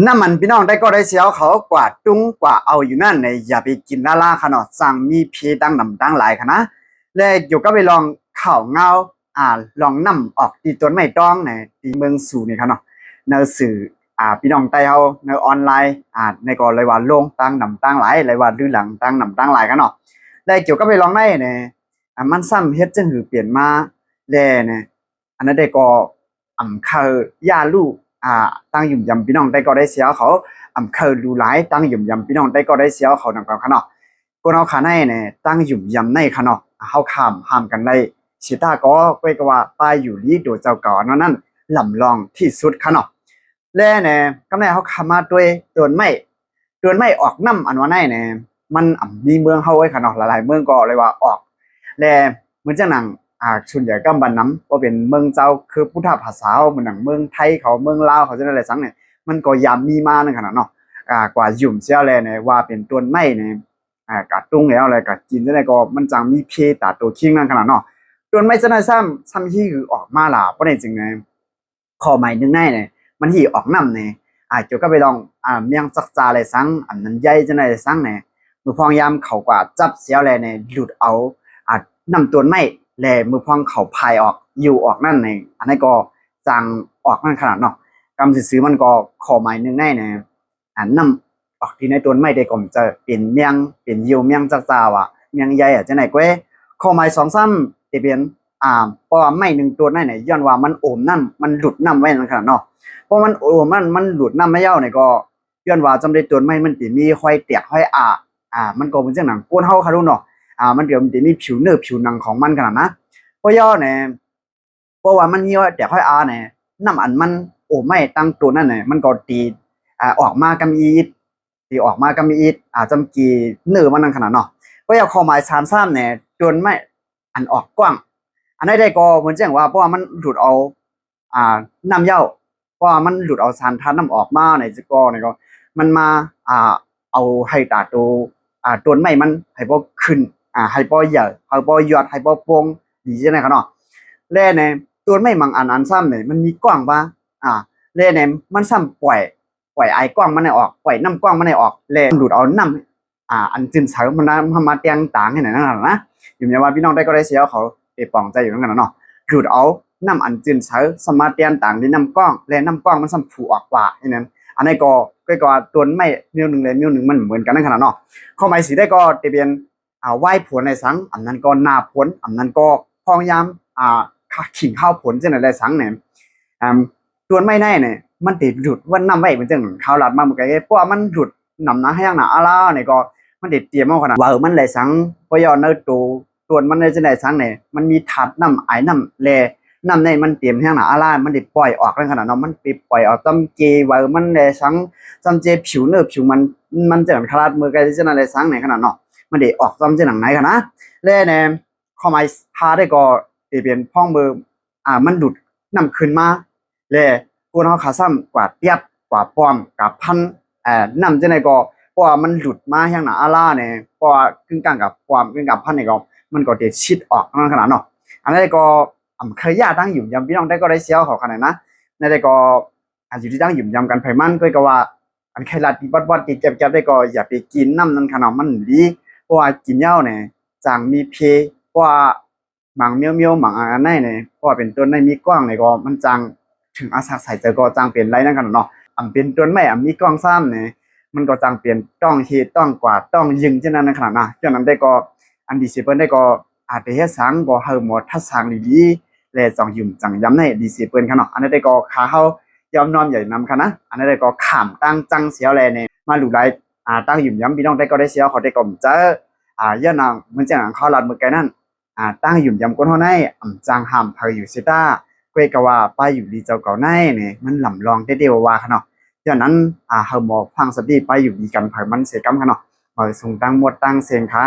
ນ້ຳມັນພີ່ນ້ອງໄດ້ກໍໄດ້ເຊວເຂົາກວ່າຕຸງກວ່າເອົາຢູ່ນັ້ນ ຢ່າໄປກິນລ້າໆ ຂະເນາະ ຈັ່ງມີເພຕັ້ງນຳຕັ້ງຫຼາຍຂະນະ. ແລະ ກ່ຽວກັບໄປລອງຂ່າວງາວ ອາ ລອງນ້ຳອອກທີ່ຕົ້ນໄມ້ຕ້ອງໃນທີ່ເມືອງສູນີ້ຂະເນາະ ໃນສື່ ອາ ພີ່ນ້ອງໄຕ້ເຮົາໃນອອນລາຍ ອາ ໃນກໍເລີຍວ່າໂລງຕັ້ງນຳຕັ້ງຫຼາຍ ເລີຍວ່າລືຫຼັງຕັ້ງນຳຕັ້ງຫຼາຍຂະເນາະ. ແລະ ກ່ຽວກັບໄປລອງໃນນີ້ ອາ ມັນຊ້ຳເຮັດຈັ່ງຫືເປັນມາ ແລະ ອັນນັ້ນໄດ້ກໍ ອຳເຄີຍຢາລູ ອາ ຕັ້ງຫຍຸມຢຳພີ່ນ້ອງໄດ້ກໍໄດ້ເຊວເຂົາ ອຳເຄີຍຫຼູຫຼາຍ ຕັ້ງຫຍຸມຢຳພີ່ນ້ອງໄດ້ກໍໄດ້ເຊວເຂົານຳກັນຂະເນາະ. ຄົນເຮົາຂະໃນນີ້ ຕັ້ງຫຍຸມຢຳໃນຂະເນາະ ເຮົາຂ້າມ ຫ້າມກັນໄດ້ ເສຍຕາກໍ ກ້ອຍກໍວ່າ ປ້າຍຢູ່ລີໂຕເຈົ້າເກົ່າອັນນັ້ນ ລຳລອງທີ່ສຸດຂະເນາະ. ແລະ ແນ່ ກຳແນເຮົາຂ້າມມາດ້ວຍຕົ້ນໄມ້ ຕົ້ນໄມ້ອອກນ້ຳອັນວ່າໃນແນ່ ມັນ ອຳ ມີເມືອງເຮົາໄວ້ຂະເນາະ ຫຼາຍໆເມືອງກໍເລີຍວ່າອອກ ແລະ ເໝືອນຈັ່ງໜັງ ອາ ສ່ວນໃຫຍ່ກຳບັນນຳ ບໍ່ເປັນເມືອງເຈົ້າ ຄືພຸດທະພາສາເຮົາ ເໝືອນໜັງເມືອງໄທເຂົາ ເມືອງລາວເຂົາ ຈັ່ງໃດແລະສັງນີ້ ມັນກໍຍາມມີມານັ້ນຂະນະເນາະ ອາ ກວ່າຫຍຸມເຊວແລແນ່ ວ່າເປັນຕົ້ນໄມ້ນີ້ ອາ ກະຕຸງແລ້ວ ແລະ ກະກິນຈັ່ງໃດກໍ ມັນຈັ່ງມີເພຕາໂຕຄີງນັ້ນຂະນະເນາະ. ຕົ້ນໄມ້ຈັ່ງໃດຊ້ຳ ຊ້ຳຮີອອກມາຫຼາ ບໍ່ແນ່ຈຶ່ງແນ່ ຂໍ້ໝາຍໜຶ່ງໃນນີ້ ມັນຮີອອກນ້ຳນີ້ ອາ ກ່ຽວກັບໄປລອງ ອາ ແມງຈັກຈາແລະສັງ ອັນນັ້ນໃຫຍ່ຈັ່ງໃດແລະສັງນີ້ ເມື່ອພອງຍາມເຂົາກວ່າຈັບເຊວແລແນ່ ຫຼຸດເອົາ ອາ ນ້ຳຕົ້ນໄມ້ ແລະ ເມື່ອພອງເຂົາພາຍອອກ ຢູ່ອອກນັ້ນນີ້ ອັນນັ້ນກໍຈັ່ງອອກນັ້ນຂະນະເນາະ. ກຳຊື່ໆ ມັນກໍຂໍ້ໝາຍໜຶ່ງໃນນີ້ ອັນນ້ຳອອກທີ່ໃນຕົ້ນໄມ້ໄດ້ກໍຈະເປັນແມງ ເປັນເຫຍື່ອແມງຈັກຈາວ່າ ແມງໃຫຍ່ຈັ່ງໃດແກວ. ຂໍ້ໝາຍສອງຊ້ຳ ຈະເປັນ ອາ ເພາະວ່າໄມ້ໜຶ່ງຕົ້ນນັ້ນ ຍ້ອນວ່າມັນໂອມນ້ຳ ມັນຫຼຸດນ້ຳໄວ້ນັ້ນຂະນະເນາະ. ເພາະມັນໂອມນັ້ນ ມັນຫຼຸດນ້ຳໄວ້ແລ້ວນີ້ກໍ ຍ້ອນວ່າຈຳໄດ້ຕົ້ນໄມ້ມັນຈະມີຮອຍແຕກຮອຍອາ ອາ ມັນກໍເປັນຈັ່ງນັ້ນ ຄົນເຮົາຄະເນາະ ອາ ມັນກໍຈະມີຜິວເນື້ອຜິວໜັງຂອງມັນຂະນະນະ. ເພາະຍ້ອນແນ່ ເພາະວ່າມັນມີຮອຍແຕກຮອຍອາແນ່ ນ້ຳອັນມັນໂອມໄວ້ຕັ້ງຕົ້ນນັ້ນແນ່ ມັນກໍຈະ ອາ ອອກມາກຳອີດ ຊິອອກມາກຳອີດ ອາ ຈຳກີເນື້ອມັນນັ້ນຂະນະເນາະ. ເພາະວ່າຂໍ້ໝາຍສາມຊ້ຳແນ່ ຕົ້ນໄມ້ອັນອອກກ້ອງ ອັນໃດໆກໍເໝືອນຈັ່ງວ່າ ເພາະວ່າມັນດູດເອົາ ອາ ນ້ຳເຍົາ ເພາະວ່າມັນດູດເອົາສານທາດນ້ຳອອກມາໃນຈະກໍນີ້ກໍ ມັນມາ ອາ ເອົາໃຫ້ຕາໂຕ ອາ ຕົ້ນໄມ້ມັນໃຫ້ບໍ່ຂຶ້ນ ອາ ໃຫ້ບໍ່ໃຫຍ່ ໃຫ້ບໍ່ຍອດ ໃຫ້ບໍ່ໂປ່ງດີຈັ່ງໃດຂະເນາະ. ແລະ ໃນຕົ້ນໄມ້ບາງອັນ ອັນຊ້ຳນີ້ ມັນມີກ້ອງວ່າ ອາ ແລະ ໃນມັນຊ້ຳປ່ອຍ ປ່ອຍອາຍກ້ອງມັນໃຫ້ອອກ ປ່ອຍນ້ຳກ້ອງມັນໃຫ້ອອກ ແລະ ດູດເອົານ້ຳ ອາ ອັນຈືນເສີ ມັນນຳມາແຕ່ງຕ່າງໃຫ້ນັ້ນນະ. ຢູ່ແມ່ນວ່າພີ່ນ້ອງໄດ້ກໍໄດ້ເຊວເຂົາໄປປອງໃຈຢູ່ນຳກັນນະເນາະ ດູດເອົານ້ຳອັນຈືນເສີ ສາມາດແຕ່ງຕ່າງດ້ວຍນ້ຳກ້ອງ ແລະ ນ້ຳກ້ອງມັນຊ້ຳຜຸອອກກວ່າໃຫ້ນັ້ນ. ອັນໃດກໍ ກໍ ກໍວ່າຕົ້ນໄມ້ແນວໜຶ່ງ ແລະ ແນວໜຶ່ງມັນບໍ່ເໝືອນກັນນັ້ນຂະນະເນາະ. ຂໍ້ໝາຍສີ່ໄດ້ກໍຈະເປັນ ອາ ວາຍຝົນແລະສັງ ອັນນັ້ນກໍໜ້າຝົນ ອັນນັ້ນກໍພອງຍາມ ອາ ຂະ ຂິງຄາວຝົນຈັ່ງໃດແລະສັງແນ່ ອາ ຕົ້ນໄມ້ໃນນີ້ ມັນຈະດູດວ່ານ້ຳໄວ້ ເໝືອນຈັ່ງເຮົາລາດມາເມື່ອກີ້ ເພາະວ່າມັນດູດນ້ຳໜາແຮງໜາອາລານີ້ກໍ ມັນຈະຕຽມເອົາຂະໜາດ ວາຍມັນແລະສັງ ເພາະວ່າໃນໂຕ ຕົ້ນມັນໄດ້ຈັ່ງໃດສັງນີ້ ມັນມີທາດນ້ຳ ອາຍນ້ຳ ແລະ ນ້ຳໃນມັນເຕັມແຮງໜາອາລາ ມັນໄດ້ປ່ອຍອອກນັ້ນຂະໜາດເນາະ ມັນໄປປ່ອຍອອກຕາມເຈວາຍມັນແລະສັງ ຕາມເຈຜິວເນື້ອຜິວມັນ ມັນຈັ່ງຂະໜາດເມື່ອໃກ້ຈັ່ງນັ້ນແລະສັງໃນຂະໜາດເນາະ ມັນໄດ້ອອກຕາມຈັ່ງໜັງໃນຂະໜາດ. ແລະ ໃນຂໍ້ໝາຍຫ້າໄດ້ກໍໄດ້ເປັນພອງເມີ ອາ ມັນດູດນ້ຳຂຶ້ນມາ ແລະ ຄົນເຮົາຂາຊ້ຳກວ່າຕຽບ ກວ່າປ້ອມ ກວ່າພັນ ເອີ ນ້ຳຈັ່ງໃດກໍ ເພາະວ່າມັນຫຼຸດມາແຮງໜາອາລາແນ່ ເພາະວ່າກຶ່ງກາງກັບປ້ອມ ກຶ່ງກາງພັນນີ້ກໍ ມັນກໍຈະຊິດອອກນັ້ນຂະໜາດເນາະ. ອັນໃດກໍ ອຳ ເຄີຍຢາກຕັ້ງຫຍຸມຢຳພີ່ນ້ອງໄດ້ກໍໄດ້ເຊວເຂົາຂະໜາດນະ ໃນໃດກໍ ອາ ຢູ່ທີ່ຕັ້ງຫຍຸມຢຳກັນໃຜມັນ ກໍ ກໍວ່າ ອັນໃຄລັດທີ່ບອດໆ ທີ່ແກັບໆ ໄດ້ກໍຢ່າໄປກິນນ້ຳນັ້ນຂະເນາະ ມັນບໍ່ດີ ເພາະວ່າກິນແລ້ວນີ້ຈັ່ງມີເພ ເພາະວ່າ ບາງແມວໆ ບາງອັນໃນນີ້ ເພາະວ່າເປັນຕົ້ນໄມ້ມີກ້ອງນີ້ກໍ ມັນຈັ່ງເຖິງອາສັກໃສເຈົ້າກໍຈັ່ງເປັນໄດ້ນັ້ນຂະໜາດເນາະ. ອຳເປັນຕົ້ນໄມ້ອຳມີກ້ອງຊ້ຳນີ້ ມັນກໍຈັ່ງເປັນຕ້ອງເຮຕ້ອງກວາດຕ້ອງຍຶງຈັ່ງນັ້ນຂະໜາດນະ. ຈາກນັ້ນໄດ້ກໍ ອັນດີເຊເພິ້ນໄດ້ກໍ ອາ ໄປເຮັດສັງກໍໃຫ້ໝໍທັດສັງດີໆ ແລະ ຈັ່ງຫຍຸມຈັ່ງຢຳໃຫ້ດີເຊເພິ້ນຂະເນາະ. ອັນໃດກໍຂ້າເຮົາຍອມນ້ອມໃຫຍ່ນຳຂະນະ ອັນໃດກໍຂ້າມຕັ້ງຈັ່ງເຊວແລນີ້ ມາຫຼູຫຼາຍ ອາ ຕັ້ງຫຍຸມຢຳພີ່ນ້ອງໄດ້ກໍໄດ້ເຊວເຂົາໄດ້ກໍເຈົ້າ ອາ ຍ້ອນນາງເໝືອນຈັ່ງນາງເຂົາລັດເມື່ອໄກນັ້ນ ອາ ຕັ້ງຫຍຸມຢຳຄົນເຮົາໃນ ອຳຈັ່ງຫ້າມເຜີຢູ່ເສຍຕາ ເກວກະວ່າປ້າຢູ່ລີເຈົ້າເກົ່າໃນນີ້ ມັນລຳລອງເດ້ໆວ່າໆຂະເນາະ. ຍ້ອນນັ້ນ ອາ ເຮົາໝໍຟັງສະຕິປ້າຢູ່ດີກັນເຜີມັນເສຍກຳຂະເນາະ. ເໝີສູງຕັ້ງໝົດຕັ້ງເສັງຂະ.